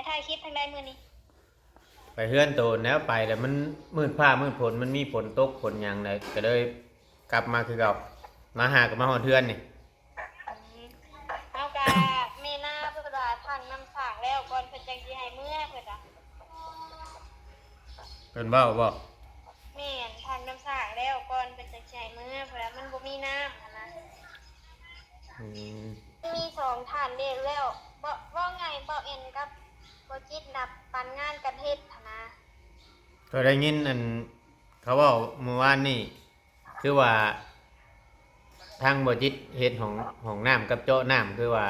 ຖ່າຍຄລິບທາງໃດມື້ນີ້? ໄປເຮືອນໂຕນແລ້ວ ໄປແລ້ວມັນມືດຟ້າມືດຝົນ ມັນມີຝົນຕົກຝົນຫຍັງແຫຼະ ກໍເລີຍກັບມາຄືເກົ່າ. ມາຫາກໍມາຮອດເຮືອນນີ້. ອືມ ເຮົາກະ ແມ່ນາເພິ່ນວ່າຖັງນ້ຳສ້າງແລ້ວກ່ອນ ເພິ່ນຈັ່ງຊິໃຫ້ເມືອ ເພິ່ນວ່າ. ເພິ່ນເວົ້າບໍ? ແມ່ນ ຖັງນ້ຳສ້າງແລ້ວກ່ອນ ເພິ່ນຈັ່ງຊິໃຫ້ເມືອ ເພາະວ່າມັນບໍ່ມີນ້ຳຫັ້ນນະ. ອືມ ມີສອງຖັງເດ້ ແລ້ວ ເວົ້າ ເວົ້າງ່າຍ ບ່າວແອນກັບບ່າວຈິດນະ ປັນງານກັນເຮັດຫັ້ນນະ. ກໍໄດ້ຍິນອັນ ເຂົາເວົ້າມື້ວານນີ້ ຄືວ່າທາງບ່າວຈິດເຮັດຫ້ອງ ຫ້ອງນ້ຳກັບເຈາະນ້ຳ ຄືວ່າ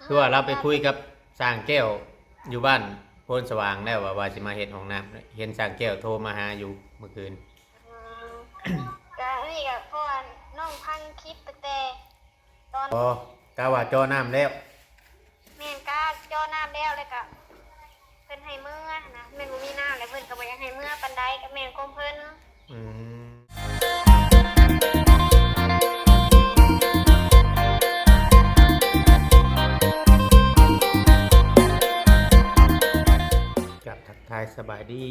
ຄືວ່າລາວໄປຄຸຍກັບຊ່າງແກ້ວຢູ່ບ້ານໂພນສະຫວ່າງແລ້ວ ວ່າ ວ່າຊິມາເຮັດຫ້ອງນ້ຳ. ເຫັນຊ່າງແກ້ວໂທມາຫາຢູ່ມື້ຄືນ. ອືມ ກະ ອັນນີ້ກະ ເພາະວ່ານ້ອງຟັງຄລິບຕັ້ງແຕ່ຕອນ ອໍ ກະວ່າເຈາະນ້ຳແລ້ວ. ແມ່ນ ກະເຈາະນ້ຳແລ້ວ ແລ້ວກະເພິ່ນໃຫ້ເມືອຫັ້ນນະ ແມ່ນບໍ່ມີນ້ຳ ແລ້ວເພິ່ນກໍບໍ່ຢາກໃຫ້ເມືອປານໃດ ກໍແມ່ນຄວາມເພິ່ນ. ອືມ ກາບທັກທາຍສະບາຍດີ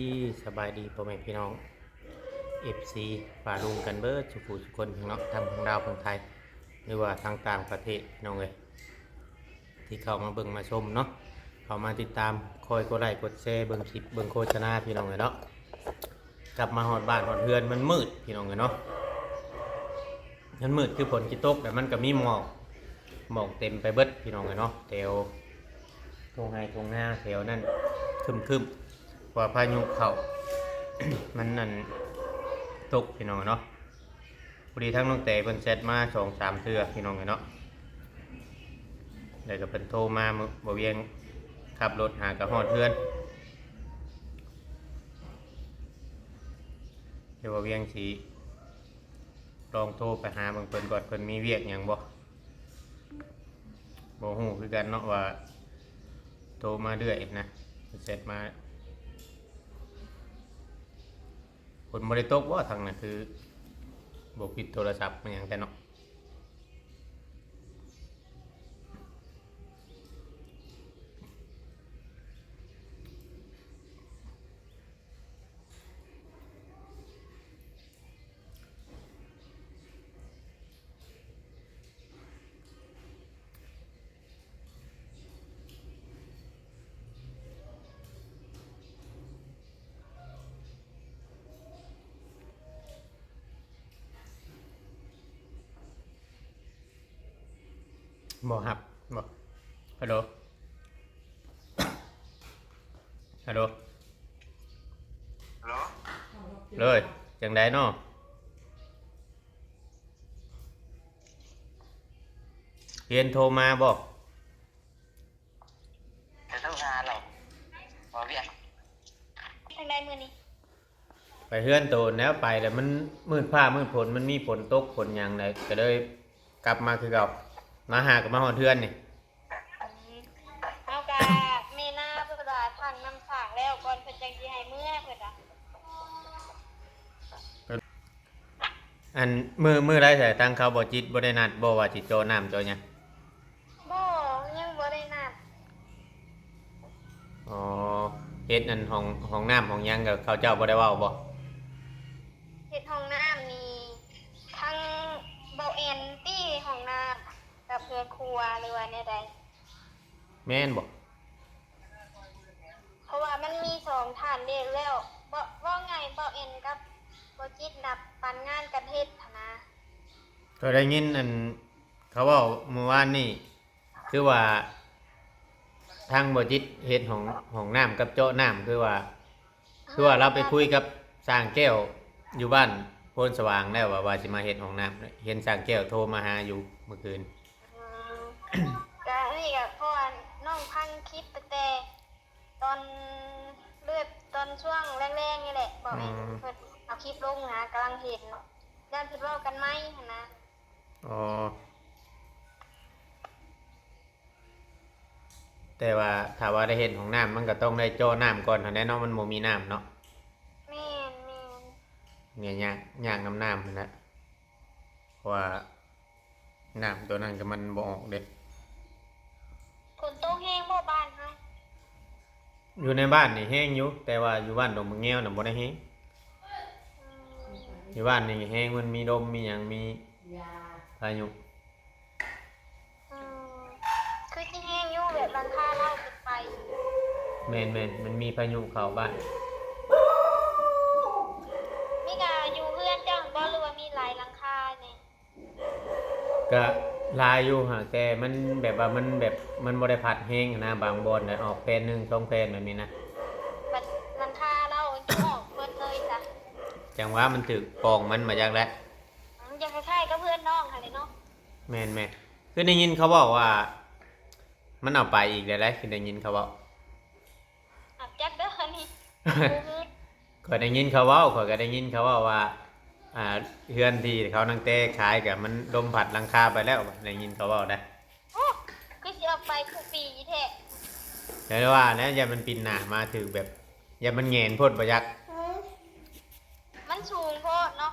ສະບາຍດີພໍ່ແມ່ພີ່ນ້ອງ ເອັຟຊີ ປ້າລຸງກັນເບິດສູ່ຜູ້ສູ່ຄົນເນາະ ທັງທາງລາວ ທາງໄທ ຫຼືວ່າທາງຕ່າງປະເທດ ພີ່ນ້ອງເອີຍ ທີ່ເຂົ້າມາເບິ່ງມາຊົມເນາະ ເຂົ້າມາຕິດຕາມ ຄອຍກົດໄລ້ກົດແຊ ເບິ່ງຄລິບເບິ່ງໂຄສະນາ ພີ່ນ້ອງເອີຍເນາະ. ກັບມາຮອດບ້ານຮອດເຮືອນ ມັນມືດ ພີ່ນ້ອງເອີຍເນາະ ມັນມືດຄືຝົນຊິຕົກ ແລ້ວມັນກໍມີໝອກ ໝອກເຕັມໄປເບິດ ພີ່ນ້ອງເອີຍເນາະ ແຖວທົ່ງໄຮ່ທົ່ງນາແຖວນັ້ນ ຄຶ້ມໆ ວ່າພາຍຸເຂົ້າ ມັນນັ້ນຕົກ ພີ່ນ້ອງເນາະ. ພໍດີທາງນ້ອງແຕເພິ່ນແຊັດມາສອງສາມເທື່ອ ພີ່ນ້ອງເອີຍເນາະ ແລ້ວກໍເພິ່ນໂທມາ ບ່າວວຽງຂັບລົດຫາກໍຮອດເຮືອນ ດຽວບ່າວວຽງຊິລອງໂທໄປຫາເບິ່ງເພິ່ນກ່ອນ ເພິ່ນມີວຽກຫຍັງບໍ່ ບໍ່ຮູ້ຄືກັນເນາະ ວ່າໂທມາເລື້ອຍນະ ແຊັດມາ. ຝົນບໍ່ໄດ້ຕົກບໍ່ທາງນັ້ນ ຄືບໍ່ປິດໂທລະສັບ ມັນຫຍັງແທ້ເນາະ. ບໍ່ຮັບບໍ່? ຮັລໂຫຼ ຮັລໂຫຼ ຮັລໂຫຼ ເລີຍ ຈັ່ງໃດເນາະ? ເຫັນໂທມາບໍ່? ໄປທຳງານເນາະ ບໍ່ວຽກ ທາງໃດມື້ນີ້? ໄປເຮືອນໂຕນແລ້ວ ໄປແລ້ວມັນມືດຟ້າມືດຝົນ ມັນມີຝົນຕົກຝົນຫຍັງແຫຼະ ກໍເລີຍກັບມາຄືເກົ່າ. ມາຫາກໍມາຮອດເຮືອນນີ້. ອືມ ເຮົາກະ ແມ່ນາເພິ່ນວ່າຖັງນ້ຳສ້າງແລ້ວກ່ອນ ເພິ່ນຈັ່ງຊິໃຫ້ເມືອ ເພິ່ນວ່າ. ອັນ ມື້ ມື້ໃດໃສ ທາງເຂົາບໍ່ຈິດບໍ່ໄດ້ນັດບໍ່ວ່າຊິເຈາະນ້ຳເຈາະຫຍັງ? ບໍ່ ຍັງບໍ່ໄດ້ນັດ. ອໍ ເຮັດອັນຫ້ອງ ຫ້ອງນ້ຳຫ້ອງຫຍັງ ກໍເຂົາເຈົ້າບໍ່ໄດ້ເວົ້າບໍ່? ເຮັດຫ້ອງນ້ຳນີ້ ທາງບ່າວແອນຕິ ຫ້ອງນ້ຳກັບເຮືອນຄົວ ຫຼືວ່າແນວໃດ? ແມ່ນບໍ່? ເພາະວ່າມັນມີສອງທ່ານເດ້ ແລ້ວ ເວົ້າ ເວົ້າງ່າຍ ບ່າວແອນກັບບ່າວຈິດນະ ປັນງານກັນເຮັດຫັ້ນນະ. ກໍໄດ້ຍິນອັນ ເຂົາເວົ້າມື້ວານນີ້ ຄືວ່າທາງບ່າວຈິດເຮັດຫ້ອງ ຫ້ອງນ້ຳກັບເຈາະນ້ຳ ຄືວ່າ ຄືວ່າລາວໄປຄຸຍກັບຊ່າງແກ້ວຢູ່ບ້ານໂພນສະຫວ່າງແລ້ວ ວ່າ ວ່າຊິມາເຮັດຫ້ອງນ້ຳ. ເຫັນຊ່າງແກ້ວໂທມາຫາຢູ່ມື້ຄືນ. ອືມ ກະ ອັນນີ້ກະ ເພາະວ່ານ້ອງຟັງຄລິບຕັ້ງແຕ່ຕອນ ເລີກຕອນຊ່ວງແລງໆນີ້ແຫຼະ ບອກໃຫ້ ອືມ ເພິ່ນເອົາຄລິບລົງຫາ ກຳລັງເຫັນ ຢ້ານເພິ່ນເວົ້າກັນໃໝ່ຫັ້ນນະ. ອໍ ແຕ່ວ່າຖ້າວ່າໄດ້ເຮັດຫ້ອງນ້ຳ ມັນກໍຕ້ອງໄດ້ເຈາະນ້ຳກ່ອນຫັ້ນແຫຼະເນາະ ມັນບໍ່ມີນ້ຳເນາະ. ແມ່ນໆ ນີ້ຍາກ ຍາກນຳນ້ຳຫັ້ນແຫຼະ ເພາະວ່ານ້ຳຕົວນັ້ນກໍມັນບໍ່ອອກເດ້. ຝົນຕົກແຮງບໍ່ບ້ານເຮົາ? ຢູ່ໃນບ້ານນີ້ແຮງຢູ່ ແຕ່ວ່າຢູ່ບ້ານດົງບັກແງວນະບໍ່ໄດ້ແຮງ. ຢູ່ບ້ານນີ້ແຮງ ມັນມີລົມມີຫຍັງ ມີພາຍຸ. ອືມ ຄືຊິແຮງຢູ່ ແບບຫຼັງຄາເລົາຂຶ້ນໄປ. ແມ່ນໆ ມັນມີພາຍຸເຂົ້າບ້ານ. ມີກະຢູ່ເຮືອນເຈົ້າບໍ່ ຫຼືວ່າມີຫຼາຍຫຼັງຄາແດ່? ກະຫຼາຍຢູ່ ຫາກແຕ່ມັນແບບວ່າ ມັນແບບ ມັນບໍ່ໄດ້ພັດແຮງຫັ້ນນະ ບາງບ່ອນນະອອກແຜ່ນໜຶ່ງສອງແຜ່ນແບບນີ້ນະ. ບັດຫຼັງຄາເຮົາອອກເບິດເລີຍຊະ. ຈັ່ງວ່າມັນຖືກປ່ອງມັນມາຈັກແຫຼະ. ອືມ ຢາກຄ້າຍໆກັບເຮືອນນ້ອງຫັ້ນແຫຼະເນາະ. ແມ່ນໆ ຄືໄດ້ຍິນເຂົາເວົ້າວ່າ ມັນເອົາໄປອີກແລ້ວໃດ໋ ຄືໄດ້ຍິນເຂົາເວົ້າ. ອາ ຈັກເດີອັນນີ້ ບໍ່ຮູ້. ຂ້ອຍໄດ້ຍິນເຂົາເວົ້າ ຂ້ອຍກໍໄດ້ຍິນເຂົາເວົ້າວ່າ ອ່າ ເຮືອນທີ່ເຂົານັ່ງແຕ່ຂາຍກໍມັນລົມພັດຫຼັງຄາໄປແລ້ວ ໄດ້ຍິນເຂົາເວົ້າໄດ໋. ໂອ້ ຄືຊິອອກໄປຄູ່ປີແທ້. ແຕ່ວ່າແລ້ວ ຢ້ານມັນປິ່ນໜ້າມາຖືກແບບ ຢ້ານມັນແຫງນໂພດບໍ່ຈັກ. ມັນສູງໂພດເນາະ.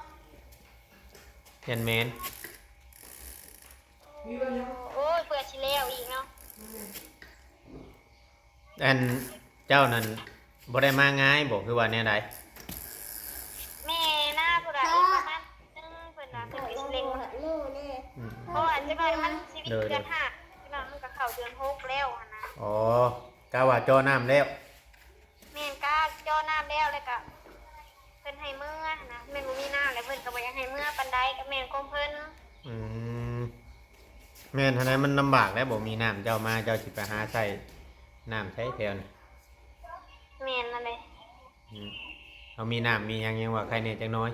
ຢ້ານແມ່ນ. ໂອ້ຍ ເພື່ອຊິແລ້ວອີກເນາະ. ອັນເຈົ້ານັ້ນບໍ່ໄດ້ມາງ່າຍບໍ່ ຄືວ່າແນວໃດ? ແມ່ນະ ຜູ້ໃດປະມານໜຶ່ງ ເພິ່ນວ່າເພິ່ນກໍຊິເລັ່ງ. ອືມ ເພາະວ່າຈັກໜ້ອຍມັນຊິວິດເດືອນຫ້າ ໂດຍໆ ຈັກໜ້ອຍມັນກໍເຂົ້າເດືອນຫົກແລ້ວຫັ້ນນະ. ອໍ ກະວ່າຈໍ້ນ້ຳແລ້ວ. ແມ່ນ ກະຈໍ້ນ້ຳແລ້ວ ແລ້ວກະເພິ່ນໃຫ້ເມືອຫັ້ນນະ ແມ່ນບໍ່ມີນ້ຳ ແລ້ວເພິ່ນກໍບໍ່ຢາກໃຫ້ເມືອປານໃດ ກໍແມ່ນຄວາມເພິ່ນ. ອືມ ແມ່ນຫັ້ນແຫຼະ ມັນລຳບາກແຫຼະ ບໍ່ມີນ້ຳ ເຈົ້າມາເຈົ້າຊິໄປຫາໃຊ້ນ້ຳໃສແຖວນີ້? ແມ່ນນັ້ນແຫຼະ. ອືມ ເຮົາມີນ້ຳມີຫຍັງ ຍັງວ່າໄຄແດ່ຈັກໜ້ອຍ.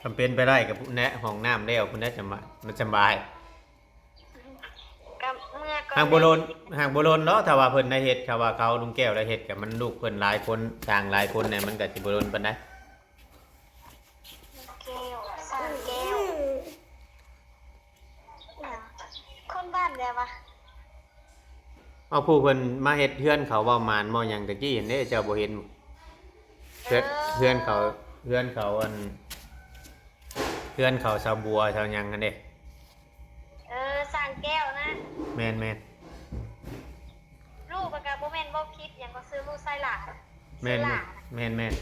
ຄັນເປັນໄປໄດ້ກໍພຸ້ນແຫຼະ ຫ້ອງນ້ຳແລ້ວພຸ້ນແຫຼະ ຈະມາ ມັນສະບາຍ. ກໍເມື່ອກ່ອນ ຫາກບໍ່ດົນ ຫາກບໍ່ດົນດອກ ຖ້າວ່າເພິ່ນໄດ້ເຮັດ ຖ້າວ່າເຂົາລຸງແກ້ວໄດ້ເຮັດ ກໍມັນລູກເພິ່ນຫຼາຍຄົນ ຊ່າງຫຼາຍຄົນແດ່ ມັນກໍຊິບໍ່ດົນປານໃດ. ແກ້ວ ສ້າງແກ້ວ ຄົນບ້ານໃດວະ? ເອົາ ຜູ້ເພິ່ນມາເຮັດເຮືອນເຂົາເວົ້າມານເວົ້າຫຍັງຕະກີ້ຫັ້ນເດ້ ເຈົ້າບໍ່ເຫັນ? ເຮືອນ ເອີ ເຮືອນເຂົາ ເຮືອນເຂົາ ອັນ ເຮືອນເຂົາຊາວບົວຊາວຫຍັງຫັ້ນເດ້. ເອີ ສ້າງແກ້ວນະ. ແມ່ນໆ. ລູກກໍ ກໍບໍ່ແມ່ນບໍ່ຜິດຫຍັງ ກໍຊື່ລູກຊາຍຫຼ້າ. ແມ່ນ ຊື່ຫຼ້າ ແມ່ນ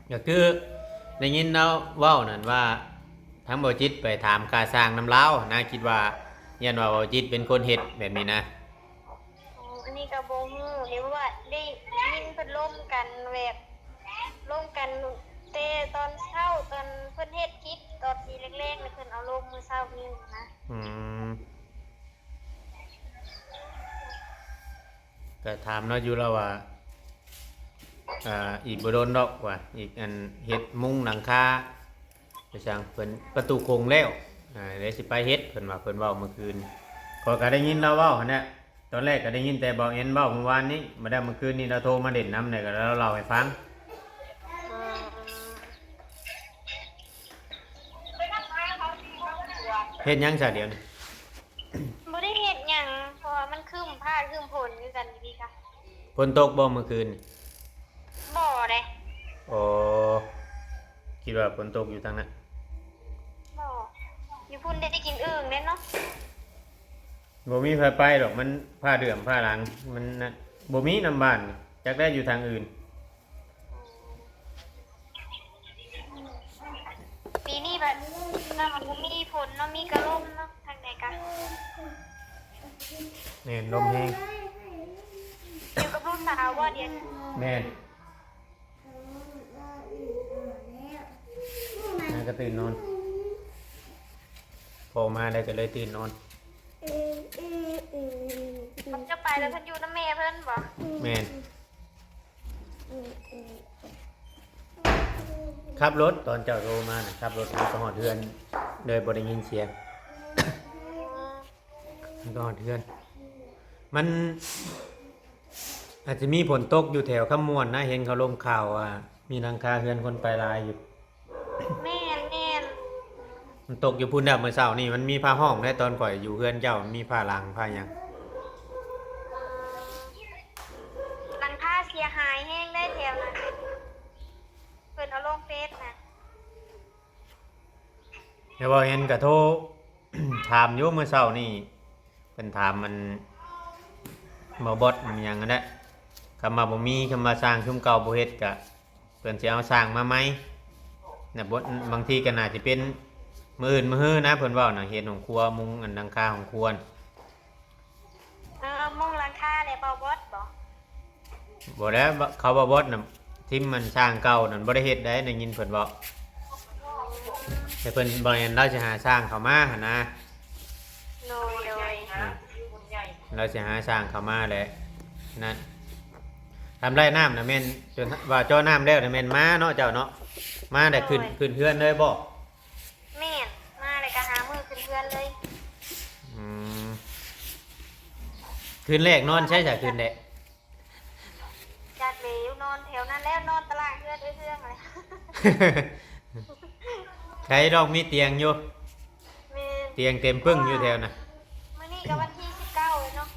ໆ. ກໍຄືໄດ້ຍິນລາວເວົ້ານັ້ນວ່າ ທາງບໍ່ຈິດໄປຖາມຄ່າຊ່າງນຳລາວນະ ຄິດວ່າຢ້ານວ່າບໍ່ຈິດເປັນຄົນເຮັດແບບນີ້ນະ. ໂອ້ ອັນນີ້ກໍບໍ່ຮູ້ເດ້ ເພາະວ່າໄດ້ຍິນເພິ່ນລົມກັນແບບ ລົມກັນແຕ່ຕອນເຊົ້າ ຕອນເພິ່ນເຮັດກິດຕອນທີ່ແລງໆ ແລ້ວເພິ່ນເອົາລົງມື້ເຊົ້ານີ້ນະ. ອືມ. ກໍຖາມລາວຢູ່ ລາວວ່າ ອ່າ ອີກບໍ່ດົນດອກວ່າ ອີກອັນເຮັດມຸງຫຼັງຄາ ໄປຊ່າງເພິ່ນປະຕູໂຂງແລ້ວ ອ່າ ເລີຍຊິໄປເຮັດ ເພິ່ນວ່າ ເພິ່ນເວົ້າມື້ຄືນ. ຂ້ອຍກໍໄດ້ຍິນລາວເວົ້າຫັ້ນແຫຼະ ຕອນແລກກໍໄດ້ຍິນແຕ່ບ່າວແອນເວົ້າມື້ວານນີ້ ມາແລ້ວມື້ຄືນນີ້ລາວໂທມາເຫຼັ້ນນຳ ແລ້ວກໍລາວເລົ່າໃຫ້ຟັງ. ເຮັດຫຍັງຊະດຽວນີ້? ບໍ່ໄດ້ເຮັດຫຍັງ ເພາະວ່າມັນຄຶ້ມຟ້າຄຶ້ມຝົນຄືກັນຢູ່ນີ້ກະ. ຝົນຕົກບໍ່ມື້ຄືນ? ບໍ່ເດ້. ອໍ ຄິດວ່າຝົນຕົກຢູ່ທາງນັ້ນ. ບໍ່ ຢູ່ພຸ້ນໄດ້ກິນອຶ່ງແດ່ເນາະ. ບໍ່ມີໃຜໄປດອກ ມັນຟ້າເດືອມຟ້າຫຼັງ ມັນນັ້ນ ບໍ່ມີນຳບ້ານ ຈັກແລ້ວຢູ່ທາງອື່ນ. ປີນີ້ບັດ ນ້ຳມັນບໍ່ມີຝົນເນາະ ມີແຕ່ລົມເນາະ ທາງໃດກະ. ແມ່ນ ລົມແຮງ. ຢູ່ກັບລູກສາວບໍ່ດຽວ? ແມ່ນ. ນາງກໍຕື່ນນອນ ພໍ່ມາແລ້ວກໍເລີຍຕື່ນນອນ. ເຈົ້າໄປແລ້ວເພິ່ນຢູ່ນຳແມ່ເພິ່ນບໍ່? ແມ່ນ. ຂັບລົດ ຕອນເຈົ້າໂທມານະ ຂັບລົດມາກໍຮອດເຮືອນ ໂດຍບໍ່ໄດ້ຍິນສຽງ. ມັນກໍຮອດເຮືອນ ມັນອາດຈະມີຝົນຕົກຢູ່ແຖວຄຳມ່ວນນະ ເຫັນເຂົາລົງຂ່າວວ່າມີຫຼັງຄາເຮືອນຄົນໄປຫຼາຍຢູ່. ແມ່ນ ແມ່ນ. ມັນຕົກຢູ່ພຸ້ນແລ້ວ ມື້ເຊົ້ານີ້ມັນມີຟ້າຮ້ອງເດ້ ຕອນຂ້ອຍຢູ່ເຮືອນເຈົ້າ ມັນມີຟ້າຫຼັງຟ້າຫຍັງ. ຫຼັງຄາເສຍຫາຍແຮງເດ້ແຖວນັ້ນ ເພິ່ນເອົາລົງເຟສນະ. ແຕ່ວ່າເຫັນກະໂທ ຖາມຢູ່ມື້ເຊົ້ານີ້ ໄປ ຖາມອັນບໍ່ບອດ ມັນຫຍັງຫັ້ນແຫຼະ. ຄຳວ່າບໍ່ມີ ຄຳວ່າຊ່າງຊຸມເກົ່າບໍ່ເຮັດ ກະເພິ່ນຊິເອົາຊ່າງມາໃໝ່ນະ. ບໍ່ ບາງທີກໍໜ້າຈະເປັນມື້ອື່ນມື້ຮືນນະ ເພິ່ນເວົ້ານະ ເຮັດຫ້ອງຄົວ ມຸງອັນຫຼັງຄາຫ້ອງຄົວ. ເອີ ມຸງຫຼັງຄາແລ້ວບໍ່ບອດບໍ? ບໍ່ແລ້ວ ເຂົາບໍ່ບອດນະ ທີມມັນຊ່າງເກົ່ານັ້ນບໍ່ໄດ້ເຮັດໄດ໋ ໄດ້ຍິນເພິ່ນເວົ້າ. ແຕ່ເພິ່ນບໍ່ແມ່ນ ລາວຊິຫາຊ່າງເຂົ້າມາຫັ້ນນະ. ໂດຍ ໂດຍ ອາ ລາວຊິຫາຊ່າງເຂົ້າມາແຫຼະນັ້ນ. ທຳໄຮ່ນ້ຳນະແມ່ນ ຈົນວ່າເຈາະນ້ຳແລ້ວນະແມ່ນມາເນາະ ເຈົ້າເນາະ ມາແລ້ວຂຶ້ນ ໂດຍ ຂຶ້ນເຮືອນເລີຍບໍ? ແມ່ນ ມາແລ້ວກໍຫາມື້ຂຶ້ນເຮືອນເລີຍ. ອືມ ຄືນແລກນອນໃສຊະ ຄືນແລກ? ຈັກແລ້ວ ນອນແຖວນັ້ນແຫຼະ ນອນຕາລ່າງເຮືອນເອື້ອຍເຮືອງແຫຼະ. ໃຜດອກມີຕຽງຢູ່? ແມ່ນ ຕຽງເຕັມປຶ້ງຢູ່ແຖວນະ. ມື້ນີ້ກໍວັນທີສິບເກົ້າແລ້ວເນາະ.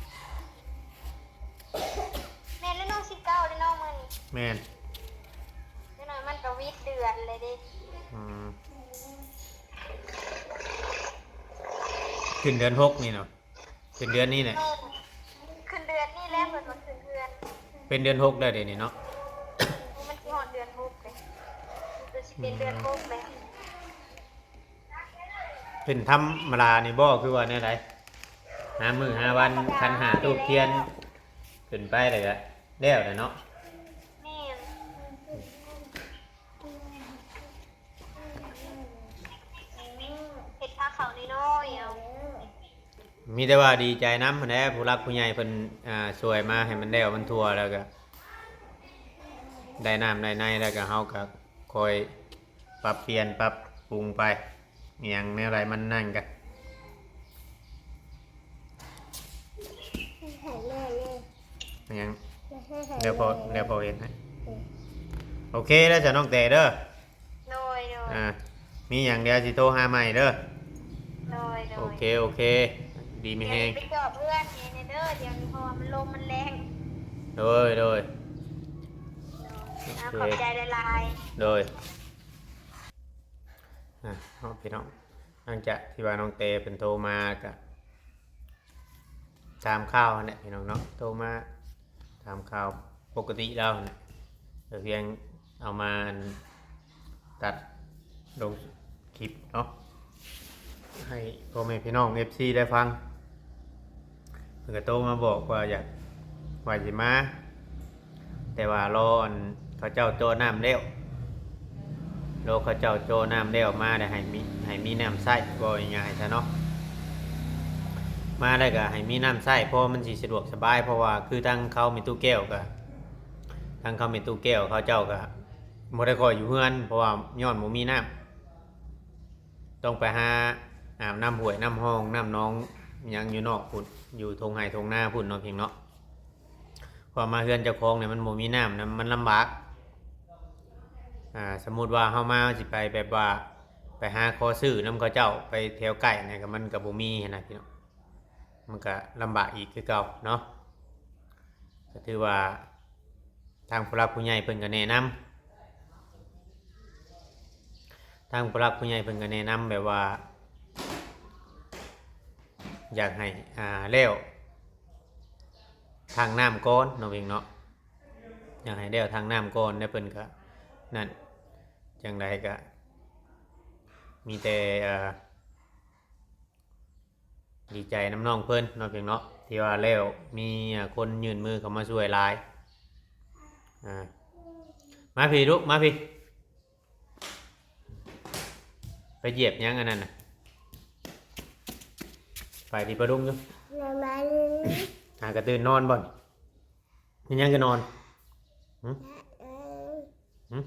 ແມ່ນແລ້ວເນາະ ສິບເກົ້າແລ້ວເນາະມື້ນີ້. ແມ່ນ ຈັກໜ້ອຍມັນກໍວິດເດືອນແລ້ວເດ້. ອືມ ຂຶ້ນເດືອນຫົກນີ້ເນາະ. ເປັນເດືອນນີ້ແຫຼະ ເອີ ຂຶ້ນເດືອນນີ້ແຫຼະ ເພິ່ນວ່າຂຶ້ນເດືອນ ເປັນເດືອນຫົກແລ້ວເດນີ້ເນາະ. ໂອ້ ມັນຊິຮອດເດືອນຫົກແລ້ວ ມັນຊິເປັນເດືອນຫົກແລ້ວ. ເປັນທຳມະດານີ້ບໍ່ ຄືວ່າແນວໃດ? ຫ້າມື້ຫ້າວັນ ຂັນຫ້າທູບທຽນຂຶ້ນໄປແລ້ວກະແລ້ວແຫຼະເນາະ. ແມ່ນ ເຮັດພາເຂົ້ານ້ອຍໆເອົາ. ມີແຕ່ວ່າດີໃຈນຳຫັ້ນແຫຼະ ຜູ້ຫຼັກຜູ້ໃຫຍ່ເພິ່ນ ອ່າ ຊ່ວຍມາໃຫ້ມັນແລ້ວມັນທົ່ວ ແລ້ວກະໄດ້ນ້ຳໄດ້ໃນ ແລ້ວກະເຮົາກະຄ່ອຍປັບປ່ຽນປັບປຸງໄປ ອີ່ຫຍັງແນວໃດມັນນັ້ນກະ ຫຍັງ ດຽວພໍ່ ດຽວພໍ່ເຮັດໃຫ້. ໂອເຄແລ້ວ ເຈົ້ານ້ອງແຕເດີ. ໂດຍ ໂດຍ ອ່າ ມີຫຍັງດຽວຊິໂທຫາໃໝ່ເດີ. ໂດຍ ໂດຍ ໂອເຄ ໂອເຄ ດີມີແຮງ. ດຽວໄປຈອບເຮືອນໃຫ້ແດ່ເດີ ດຽວນີ້ ເພາະວ່າມັນລົມມັນແຮງ. ໂດຍ ໂດຍ ໂດຍ ໂອເຄ ຂອບໃຈຫຼາຍໆ. ໂດຍ ອ່າ ເນາະ ພີ່ນ້ອງ ຫຼັງຈາກທີ່ວ່ານ້ອງແຕເພິ່ນໂທມາກະ ຖາມຂ່າວຫັ້ນແຫຼະພີ່ນ້ອງເນາະ ໂທມາຖາມຂ່າວປົກກະຕິລາວຫັ້ນແຫຼະ ກໍພຽງເອົາມາອັນຕັດລົງຄລິບເນາະ ໃຫ້ພໍ່ແມ່ພີ່ນ້ອງເອັຟຊີໄດ້ຟັງ. ເພິ່ນກໍໂທມາບອກວ່າຢາກ ວ່າຊິມາ ແຕ່ວ່າລໍອັນເຂົາເຈົ້າເຈາະນ້ຳແລ້ວ ລໍເຂົາເຈົ້າເຈາະນ້ຳແລ້ວມາແລ້ວໃຫ້ມີ ໃຫ້ມີນ້ຳໃຊ້ ເວົ້າງ່າຍໆຊະເນາະ. ມາແລ້ວກໍໃຫ້ມີນ້ຳໃຊ້ ເພາະມັນຊິສະດວກສະບາຍ ເພາະວ່າຄືທາງເຂົາແມ່ຕູ້ແກ້ວກໍ ທາງເຂົາແມ່ຕູ້ແກ້ວເຂົາເຈົ້າກໍບໍ່ໄດ້ຄ່ອຍຢູ່ເຮືອນ ເພາະວ່າຍ້ອນບໍ່ມີນ້ຳ ຕ້ອງໄປຫາອາບນ້ຳຫ້ວຍນ້ຳຮ່ອງນ້ຳໜອງຫຍັງຢູ່ນອກພຸ້ນ ຢູ່ທົ່ງໄຮ່ທົ່ງນາພຸ້ນເນາະ ເພງເນາະ. ເພາະມາເຮືອນເຈົ້າຂອງນີ້ມັນບໍ່ມີນ້ຳນຳ ມັນລຳບາກ. ອ່າ ສົມມຸດວ່າເຮົາມາ ເຮົາຊິໄປແບບວ່າໄປຫາຂໍຊື້ນຳເຂົາເຈົ້າ ໄປແຖວໃກ້ນີ້ກໍ ມັນກໍບໍ່ມີຫັ້ນນະພີ່ນ້ອງ ມັນກໍລຳບາກອີກຄືເກົ່າເນາະ. ກໍຖືວ່າທາງຜູ້ຫຼັກຜູ້ໃຫຍ່ເພິ່ນກໍແນະນຳ ທາງຜູ້ຫຼັກຜູ້ໃຫຍ່ເພິ່ນກໍແນະນຳແບບວ່າ ຢາກໃຫ້ ອ່າ ແລ້ວທາງນ້ຳກ່ອນເນາະ ເພງເນາະ ຢາກໃຫ້ແລ້ວທາງນ້ຳກ່ອນ ແລ້ວເພິ່ນກໍນັ້ນ ຈັ່ງໃດກໍມີແຕ່ ອ່າ ດີໃຈນຳນ້ອງເພິ່ນເນາະ ເພງເນາະ ທີ່ວ່າແລ້ວມີ ອ່າ ຄົນຍື່ນມືເຂົ້າມາຊ່ວຍຫຼາຍ. ອ່າ ມາພີ້ລູກ ມາພີ້. ໄປຢຽບຫຍັງອັນນັ້ນນະ? ໄປທີ່ປະດຸງຢູ່. ນອນມາ ຫາກະຕື່ນນອນບໍ່? ເຮັດຫຍັງຄືນອນ? ຫຶ? ຫຶ?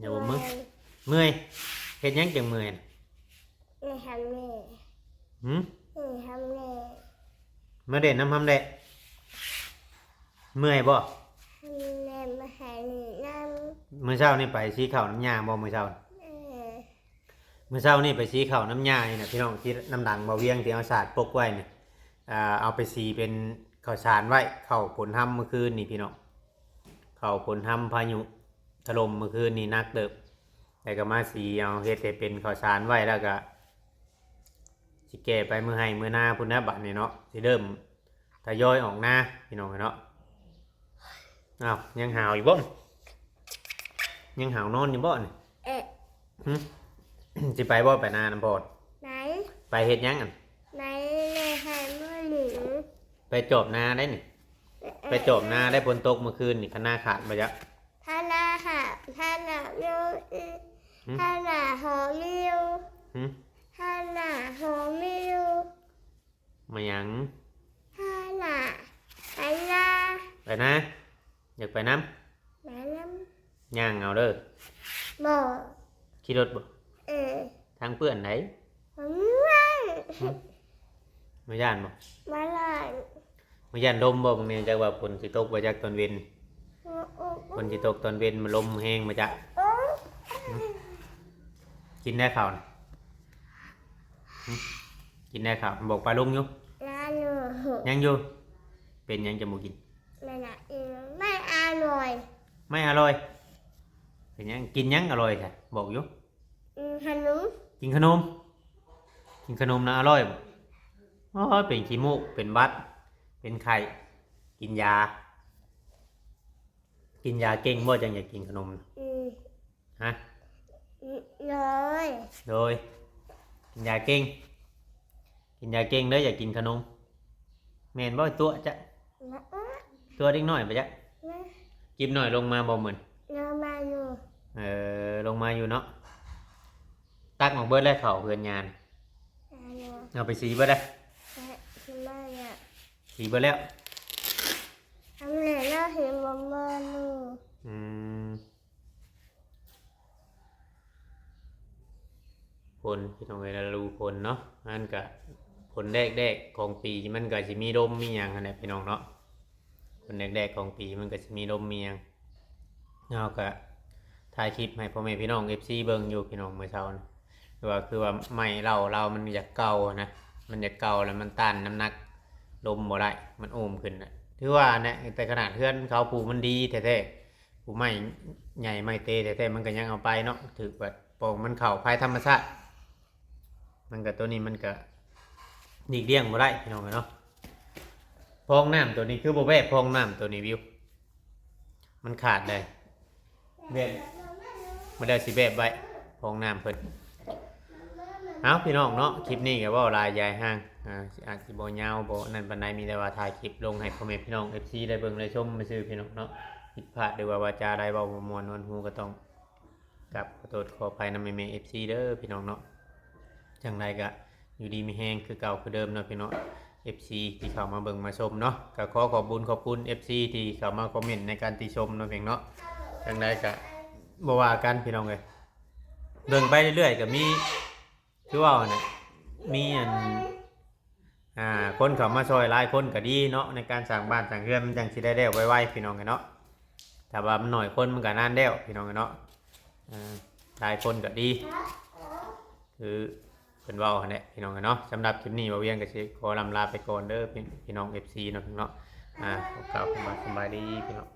ຢ່າບໍ່ເມື່ອຍ. ເມື່ອຍ. ເຮັດຫຍັງຈັ່ງເມື່ອຍນະ? ເມື່ອຍທຳແດ່. ຫຶ? ເມື່ອຍທຳແດ່. ມາເດັ່ນນຳທຳແດ່. ເມື່ອຍບໍ່? ທຳແດ່ມາໃຫ້ຫຼິ້ນນຳ. ມື້ເຊົ້ານີ້ໄປສີເຂົ້ານຳຍ່າບໍ່ມື້ເຊົ້າ? ເອີ. ມື້ເຊົ້ານີ້ໄປສີເຂົ້ານຳຍ່ານີ້ນະ ພີ່ນ້ອງ ທີ່ນຳດັງບ່າວວຽງທີ່ເອົາສາດປົກໄວ້ນີ້ ອ່າ ເອົາໄປສີເປັນເຂົ້າສານໄວ້ ເຂົ້າຝົນຮຳມື້ຄືນນີ້ ພີ່ນ້ອງ ເຂົ້າຝົນຮຳພາຍຸຖະຫຼົ່ມມື້ຄືນນີ້ໜັກເຕີບ ແລ້ວກໍມາສີເອົາ ເຮັດໃຫ້ເປັນເຂົ້າສານໄວ້ ແລ້ວກໍ ຊິແກ່ໄປມື້ໄຮ່ມື້ນາພຸ້ນນະ ບັດນີ້ເນາະ ຊິເລີ່ມທະຍອຍອອກນາ ພີ່ນ້ອງເອີຍເນາະ. ອ້າວ ຍັງຫາວຢູ່ບໍ່? ຍັງຫາວນອນຢູ່ບໍ່ນີ້? ເອະ ຫຶ? ຊິໄປບໍ່ ໄປນານຳພໍ່? ໄປ ໄປເຮັດຫຍັງຫັ້ນ? ໄປເຮັດໄຮ່ມື້ນີ້ ໄປຈອບນາໄດ໋ນີ້. ເອະ ໄປຈອບນາໄດ໋ ຝົນຕົກມື້ຄືນນີ້ ຄັນນາຂາດບໍ່ຈັກ? ຄັນນາຂາດ ຄັນນາມີ ຫຶ? ຄັນນາຫອມມີຢູ່ ຫຶ? ຄັນນາຫອມມີຢູ່. ມາຫຍັງ? ພາລະ ໄປນາ ໄປນາ. ຢາກໄປນຳ? ໄປນຳ. ຍ່າງເອົາເດີ. ບໍ່. ຂີ່ລົດບໍ່? ເອີ. ທາງເປື້ອນໃດ໋. ບໍ່. ຫຶ? ບໍ່ຢ້ານບໍ່? ບໍ່ຢ້ານ. ບໍ່ຢ້ານລົມບໍ່? ບາງແນ່ ຈັກວ່າຝົນຊິຕົກບໍ່ຈັກຕອນເວັນ. ໂອ້ ໂອ້ ໂອ້ ຝົນຊິຕົກຕອນເວັນ ມັນລົມແຮງບໍ່ຈັກ. ໂອ້ ຫຶ? ກິນໄດ້ເຂົ້ານະ? ຫຶ? ກິນໄດ້ເຂົ້າ ບອກປ້າລຸງຢູ່? ຍັງຢູ່. ຍັງຢູ່? ເປັນຫຍັງຈະບໍ່ກິນ? ແມ່ນລະ ອີ ໄມ່ອະລ່ອຍ. ໄມ່ອະລ່ອຍ? ເປັນຫຍັງ? ກິນຫຍັງອະລ່ອຍແທ້? ບອກຢູ່. ອືມ ຂະໜົມ. ກິນຂະໜົມ? ກິນຂະໜົມນະອະລ່ອຍບໍ່? ໂອ້ຍ ເປັນຂີ້ມູກ ເປັນຫວັດ ເປັນໄຂ້ ກິນຢາ. ກິນຢາເກັ່ງບໍ່ ຈັ່ງຢາກກິນຂະໜົມ? ອືມ. ຮະ? ໂດຍ ໂດຍ ກິນຢາເກັ່ງ ກິນຢາເກັ່ງເດີ ຢາກກິນຂະໜົມ. ແມ່ນບໍ່ຕົວະຈະ ຕົວະເດັກນ້ອຍປະຈະ? ເດັກນ້ອຍລົງມາບໍ່ມື້? ລົງມາຢູ່. ເອີ ລົງມາຢູ່ເນາະ. ຕັກອອກເບິດແລ້ວເຂົ້າເຮືອນຍານ ເອົາໄປສີເບິດແລ້ວ. ເອີ ສີເບິດແລ້ວ ສີເບິດແລ້ວ. ອັນນີ້ລາວເຫັນບໍ່ເບິ່ງຢູ່. ອືມ. ຝົນ ພີ່ນ້ອງເອີຍ ລະດູຝົນເນາະ ມັນກະຝົນແດກໆຂອງປີ ມັນກະຊິມີລົມມີຫຍັງຫັ້ນແຫຼະ ພີ່ນ້ອງເນາະ. ຝົນແດກໆຂອງປີ ມັນກະຊິມີລົມມີຫຍັງ. ເຮົາກະຖ່າຍຄລິບໃຫ້ພໍ່ແມ່ພີ່ນ້ອງ ເອັຟຊີ ເບິ່ງຢູ່ ພີ່ນ້ອງ ມື້ເຊົ້ານີ້ ຄືວ່າ ຄືວ່າໄມ້ເຫຼົ່າລາວມັນຢາກເກົ່ານະ ມັນຢາກເກົ່າແລ້ວມັນຕ້ານນ້ຳໜັກລົມບໍ່ໄດ້ ມັນໂອມຂຶ້ນນະ. ຖືວ່າແນະ ແຕ່ຂະໜາດເຮືອນເຂົາປູມັນດີແທ້ໆ ປູໄມ້ໃຫຍ່ໄມ້ເຕແທ້ໆ ມັນກະຍັງເອົາໄປເນາະ ຖືກບາດປ່ອງມັນເຂົ້າພາຍທຳມະຊາດ. ມັນກະ ໂຕນີ້ມັນກະຫຼີກລ່ຽງບໍ່ໄດ້ ພີ່ນ້ອງເອີຍເນາະ. ພອງນ້ຳໂຕນີ້ຄືບໍ່ແບບພອງນ້ຳໂຕນີ້ ວິວ ມັນຂາດໄດ໋ ແບບ ບໍ່ໄດ້ຊິແບບໄວ້ ພອງນ້ຳເພິ່ນ. ເອົາ ພີ່ນ້ອງເນາະ ຄລິບນີ້ກະເວົ້າຫຼາຍຢາຍຫ່າງ ອາ ອາດຊິບໍ່ຍາວບໍ່ນັ້ນປານໃດ ມີແຕ່ວ່າຖ່າຍຄລິບລົງໃຫ້ພໍ່ແມ່ພີ່ນ້ອງ ເອັຟຊີ ໄດ້ເບິ່ງໄດ້ຊົມຊື່ໆ ພີ່ນ້ອງເນາະ. ຜິດພາດ ຫຼືວ່າວາຈາໃດເວົ້າບໍ່ມ່ວນນວນຫູ ກະຕ້ອງ ກາບຂໍໂທດຂໍອະໄພນຳແມ່ໆ ເອັຟຊີ ເດີ ພີ່ນ້ອງເນາະ. ຈັ່ງໃດກະຢູ່ດີມີແຮງຄືເກົ່າຄືເດີມເນາະ ພີ່ນ້ອງ ເອັຟຊີ ທີ່ເຂົ້າມາເບິ່ງມາຊົມເນາະ. ກະຂໍຂອບບຸນຂອບຄຸນ ເອັຟຊີ ທີ່ເຂົ້າມາຄອມເມັນໃນການຕິຊົມເນາະ ພີ່ນ້ອງເນາະ. ຈັ່ງໃດກະບໍ່ວ່າກັນ ພີ່ນ້ອງເອີຍ ເບິ່ງໄປເລື້ອຍໆ ກະມີ ຄືເວົ້າຫັ້ນແຫຼະ ມີອັນ ອ່າ ຄົນເຂົ້າມາຊ່ອຍຫຼາຍຄົນກະດີເນາະ ໃນການສ້າງບ້ານສ້າງເຮືອນ ມັນຈັ່ງຊິໄດ້ແລ້ວໄວໆ ພີ່ນ້ອງເອີຍເນາະ. ຖ້າວ່າມັນໜ້ອຍຄົນມັນກະນານແລ້ວ ພີ່ນ້ອງເອີຍເນາະ. ອ່າ ຫຼາຍຄົນກະດີ ຄືເພິ່ນເວົ້າຫັ້ນແຫຼະ ພີ່ນ້ອງເອີຍເນາະ. ສຳລັບຄລິບນີ້ ບ່າວວຽງກະຊິຂໍລ່ຳລາໄປກ່ອນເດີ ພີ່ ພີ່ນ້ອງ ເອັຟຊີ ເນາະ ພີ່ນ້ອງເນາະ. ອ່າ ຂໍກ່າວຄຳວ່າສະບາຍດີ ພີ່ນ້ອງ.